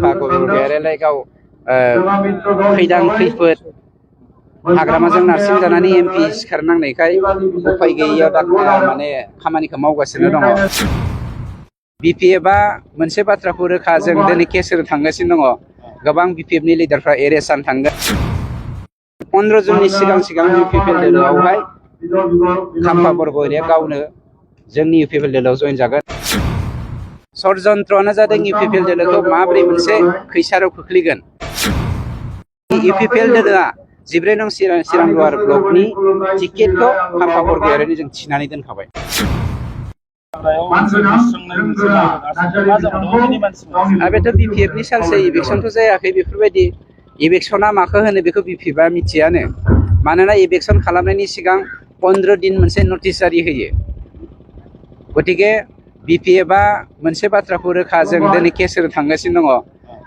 खाम्फा गबिंदायालाय गाव खैदां खैफोद हाग्रामाजों नारसिन जानानै एमपि सिखारनांनायखाय उफाय गैयैयाव दा माने खामानिखौ मावगासिनो दङ। बिपिएफआ मोनसे बाथ्राखौ रोखा जों दिनै केस होनो थांगासिनो दङ। गोबां बिपिएफनि लिडारफ्रा एरेस्ट जानो थांगोन। 15 जुननि सिगां इउपिपिएल दोलोआवहाय खाम्फा बरगयारिया गावनो जोंनि इउपिपिएल दोलोआव जइन जागोन। षड्यन्त्रआनो जादों इउपिपिएल दोलोखौ माबोरै मोनसे खैसाराव खोख्लैगोन। इउपिपिएल दोलोआ 14 नं चिरांदुवार ब्लकनि टिकेटखौ खाम्फा बरगयारिनो जों थिनानै दोनखाबाय। बेथ' बिपिएफनि सालसै इलेक्सनथ' जायाखै। बेफोरबायदि इलेक्सना माखौ होनो बेखौ बिपिएफआ मिथियानो। मानोना इलेक्सन खालामनायनि सिगां 15 दिन मोनसे नटिस जारि होयो। गतिके बिपिएफआ मोनसे बाथ्राखौ रोखा जों दिनै केस होनो थांगासिनो दङ।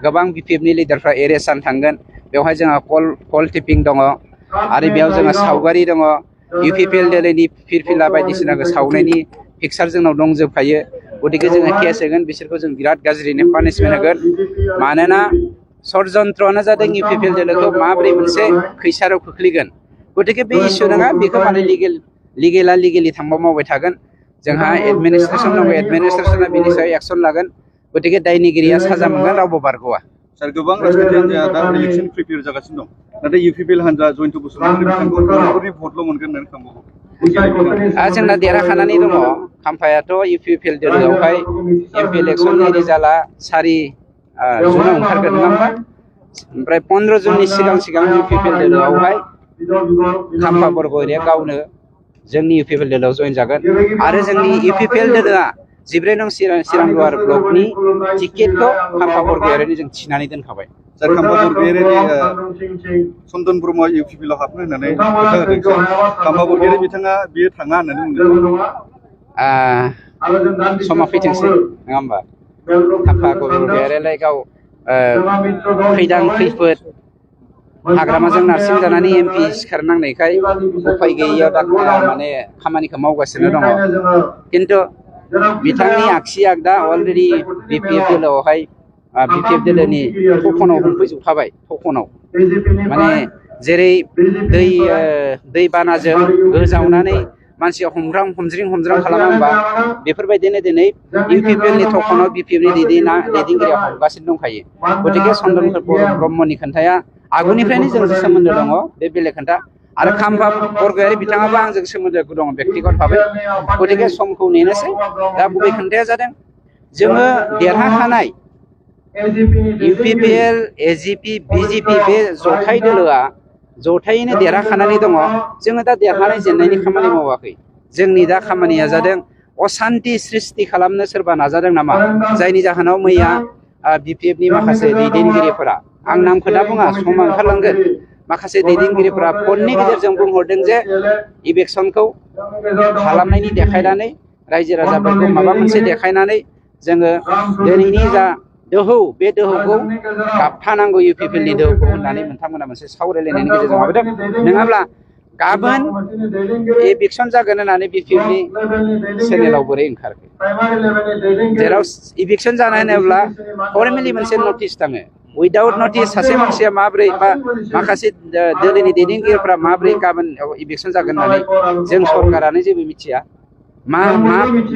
गोबां बिपिएफनि लिडारफ्रा एरेस्ट जानो थांगोन। बेवहाय जोंहा कल टिपिं दङ आरो बेयाव जोंहा सावगारि दङ। इउपिपिएल दोलोनि फिरफिला बायदिसिनाखौ सावनायनि पिक्सार जोंनाव दंजोबखायो। गतिके जोङो केस होगोन। बिसोरखौ जों बिराद गाज्रिनो पानिशमेन्ट होगोन। मानोना षड्यन्त्रआनो जादों इउपिपिएल दोलोखौ माबोरै मोनसे खैसाराव खोख्लैगोन। गतिके बे इस्यु नङा। बेखौ माने लिगेलि थांबा मावबाय थागोन। जोंहा एडमिनिस्ट्रेसन दङ। एडमिनिस्ट्रेसना बिनि सायाव एक्सन लागोन। गतिके दायनिगिरिया साजा मोनगोन। रावबो बारग'आ। सार गोबां राजखान्थि हान्जाया दा इलेक्सन प्रिपेयार जागासिनो दं। नाथाय इउपिपिएल हान्जा जयन्त बसुमतारी बिथांखौ बर'फोरनि भटल' मोनगोन होननानै खालामबावो। जोंना देरहाखानानै दङ। खाम्फायाथ' इउपिपिएल दोलोआवहाय एमपि इलेक्सननि रिजाल्टआ 4 जुनाव ओंखारगोन नङा होमबा। ओमफ्राय 15 जुननि सिगां इउपिपिएल दोलोआवहाय खाम्फा बरगयारिया गावनो जोंनि इउपिपिएल दोलोआव जइन जागोन। आरो जोंनि इउपिपिएल दोलोआ 14 नं चिरांदुवार ब्लकनि टिकेटखौ खाम्फा बरगयारिनो जों थिनानै दोनखाबाय। सार खाम्फा बरगयारिनि चन्दन ब्रह्मआ इउपिपिएलआव हाबनो होननानै खोथा होदों। खाम्फा बरगयारि बिथाङा बियो थाङा होननानै बुंदों। समा फैथोंसै नङा होमबा। खाम्फा गबिंदायालाय गाव खैदां खैफोद हाग्रामाजों नारसिन जानानै एमपि सिखारनांनायखाय उफाय गैयैयाव दा माने खामानिखौ मावगासिनो दङ। खिन्थु बिथांनि आगसि आगदा अलरेडि बिपिएफ दोलोआवहाय बिपिएफ दोलोनि थखनाव हमफैजोबखाबाय। थखनाव माने जेरै दै बानाजों गोजावनानै मानसिया हमज्रिं खालामा होमबा। बेफोरबायदिनो दिनै इउपिपिएलनि थखनाव बिपिएफनि दैदेनगिरिया हमगासिनो दंखायो। गतिके चन्दन ब्रह्मनि खोन्थाया आगुनिफ्रायनो जोंजों सोमोन्दो दङ। बे बेलेग खोन्था। आरो खाम्फा बरगयारि बिथाङाबो आंजों सोमोन्दो दङ बेक्तिगत भाबै। गतिके समखौ नेनोसै। दा गुबै खोन्थाया जादों जोङो देरहाखानाय इउपिपिएल एजिपि बिजेपि बे जथाय दोलोआ जथायैनो देरहाखानानै दङ। जोङो दा देरहानाय जेननायनि खामानि मावाखै। जोंनि दा खामानिया जादों असान्ति सृष्टि खालामनो सोरबा नाजादों नामा। जायनि जाहोनाव मैया बिपिएफनि माखासे दैदेनगिरिफोरा आं नामखौ दा बुङा समा ओंखारलांगोन। माखासे दैदेनगिरिफोरा फननि गेजेरजों बुंहरदों जे इलेक्सनखौ खालामनायनि देखायनानै रायजो राजाफोरखौ माबा मोनसे देखायनानै जोङो दिनैनि जा दोहौ बे दोहौखौ गाबथानांगौ इउपिपिएलनि दोहौखौ होननानै नोंथांमोना मोनसे सावरायलायनायनि गेजेरजों माबादों। नङाब्ला गाबोन इलेक्सन जागोन होननानै बिपिएफनि चेनेलाव बोरै ओंखारखो। जेराव इलेक्सन जानाय होनोब्ला फर्मेलि मोनसे नटिस थाङो। उइदाउट नटिस सासे मानसिया माबोरै बा माखासे दोलोनि दैदेनगिरिफ्रा माबोरै गाबोन इलेक्सन जागोन होननानै जों सरकारानो जेबो मिथिया।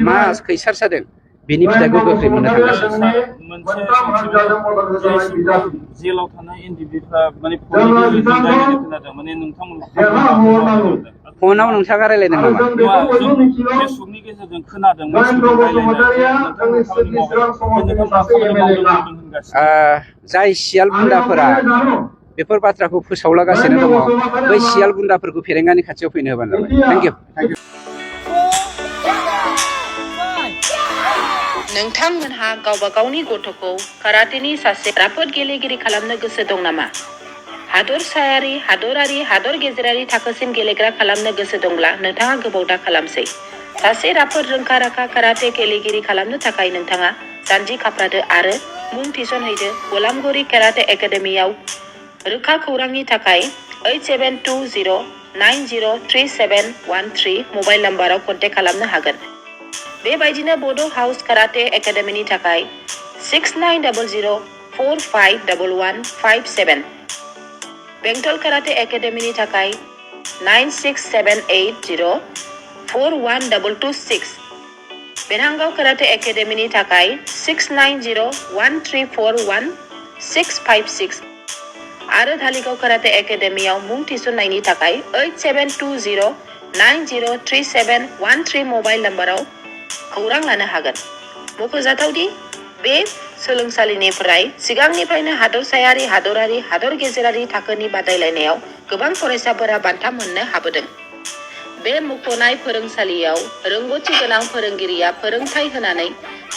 मा खैसार जादों बेनि फिथाइखौ गोख्रै मोननो थांगासिनो। जेलाव थानाय एनडिबिफ्रा माने खोनादों माने फनाव नोंथाङा रायलायदों नामा? फेसबुकनि गेजेरजों खोनादों। जाय सियाल गुन्दाफोरा बेफोर बाथ्राखौ फोसावलागासिनो दङ बै सियाल गुन्दाफोरखौ फेरेंगानि खाथियाव फैनो होबानो जाबाय। Thank you. नोंथांमोनहा गावबा गावनि गथ'खौ काराटेनि सासे राफोद गेलेगिरि खालामनो गोसो दं नामा? हादरसायारि, हादरारि, हादर गेजेरारि थाखोसिम गेलेग्रा खालामनो गोसो दंब्ला नोंथाङा गोबाव दा खालामसै। सासे राफोद रोंखा-राखा काराटे गेलेगिरि खालामनो थाखाय नोंथाङा जानजि खाफ्रादो आरो मुं थिसनहैदो गलामगुरि काराटे एकाडेमियाव। रोखा खौरांनि थाखाय 8720903713 मबाइल नाम्बाराव कन्टेक्ट खालामनो हागोन। बेबायदिनो बड' हाउस काराटे एकाडेमिनि थाखाय 6900 451157 बेंटल काराटे एकाडेमीनि थाखाय 9678041226 बेरहांगाव काराटे एकाडेमीनि थाखाय 6901341656 आरो धालिगाव काराटे एकाडेमीआव मुं थिसननायनि थाखाय 8720903713 मबाइल नम्बराव खौरां लानो हागोन। मख'जाथावदि बे सोलोंसालिनिफ्राय सिगांनिफ्रायनो हादरसायारि हादरारि हादर गेजेरारि थाखोनि बादायलायनायाव गोबां फरायसाफोरा बान्था मोननो हाबोदों। बे मुंख'नाय फोरोंसालियाव रोंगौथि गोनां फोरोंगिरिया फोरोंथाय होनानै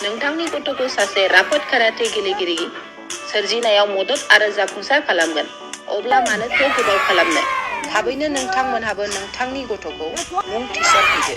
नोंथांनि गथ'खौ सासे राफोद काराटे गेलेगिरि सोरजिनायाव मदद आरो जाफुंसार खालामगोन। अब्ला मानोथो गोबाव खालामनो? थाबैनो नोंथांमोनहाबो नोंथांनि गथ'खौ मुं थिसनहैदो।